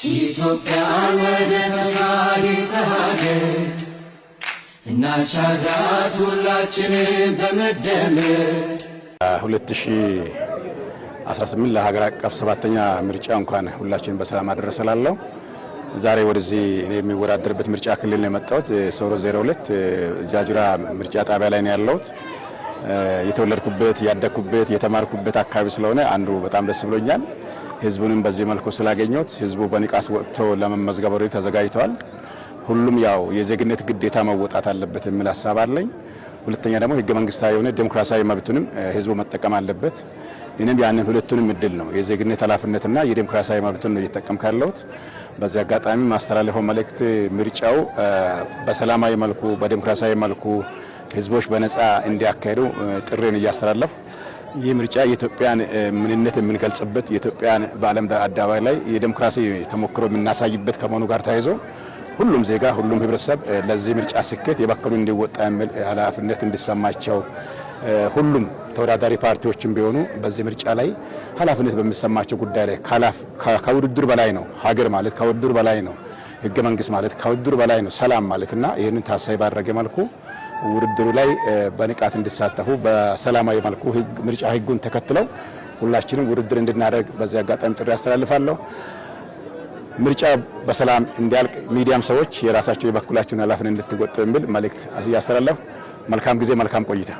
ኢትዮጵያን ወደ ተስፋ ሀገር እናሻግራት ሁላችንም በመደመር። 2018 ለሀገር አቀፍ ሰባተኛ ምርጫ እንኳን ሁላችንም በሰላም አደረሰ እላለሁ። ዛሬ ወደዚህ እኔ የሚወዳደርበት ምርጫ ክልል ነው የመጣሁት። ሶሮ 02 ጃጅራ ምርጫ ጣቢያ ላይ ነው ያለሁት። የተወለድኩበት፣ ያደግኩበት፣ የተማርኩበት አካባቢ ስለሆነ አንዱ በጣም ደስ ብሎኛል። ህዝቡንም በዚህ መልኩ ስላገኘሁት፣ ህዝቡ በንቃት ወጥቶ ለመመዝገብ already ተዘጋጅተዋል። ሁሉም ያው የዜግነት ግዴታ መወጣት አለበት የሚል ሀሳብ አለኝ። ሁለተኛ ደግሞ ህገ መንግስታዊ የሆነ ዴሞክራሲያዊ መብቱንም ህዝቡ መጠቀም አለበት። እኔም ያንን ሁለቱንም እድል ነው፣ የዜግነት ኃላፊነትና የዴሞክራሲያዊ መብቱን ነው እየተጠቀምኩ ያለሁት። በዚህ አጋጣሚ ማስተላለፈው መልእክት ምርጫው በሰላማዊ መልኩ፣ በዴሞክራሲያዊ መልኩ ህዝቦች በነፃ እንዲያካሂዱ ጥሪን እያስተላለፍኩ፣ ይህ ምርጫ የኢትዮጵያን ምንነት የምንገልጽበት፣ የኢትዮጵያን በዓለም አደባባይ ላይ የዴሞክራሲ ተሞክሮ የምናሳይበት ከመሆኑ ጋር ተያይዞ ሁሉም ዜጋ፣ ሁሉም ህብረተሰብ ለዚህ ምርጫ ስኬት የበኩሉን እንዲወጣ የሚል ኃላፊነት እንዲሰማቸው፣ ሁሉም ተወዳዳሪ ፓርቲዎችም ቢሆኑ በዚህ ምርጫ ላይ ኃላፊነት በሚሰማቸው ጉዳይ ላይ፣ ከውድድር በላይ ነው ሀገር ማለት፣ ከውድድር በላይ ነው ህገ መንግስት ማለት፣ ከውድድር በላይ ነው ሰላም ማለትና ይህንን ታሳቢ ባደረገ መልኩ ውድድሩ ላይ በንቃት እንዲሳተፉ፣ በሰላማዊ መልኩ ምርጫ ህጉን ተከትለው ሁላችንም ውድድር እንድናደርግ በዚህ አጋጣሚ ጥሪ አስተላልፋለሁ። ምርጫ በሰላም እንዲያልቅ ሚዲያም ሰዎች የራሳቸው የበኩላቸውን ኃላፊነት እንድትወጡ የሚል መልእክት እያስተላለፍኩ፣ መልካም ጊዜ፣ መልካም ቆይታ።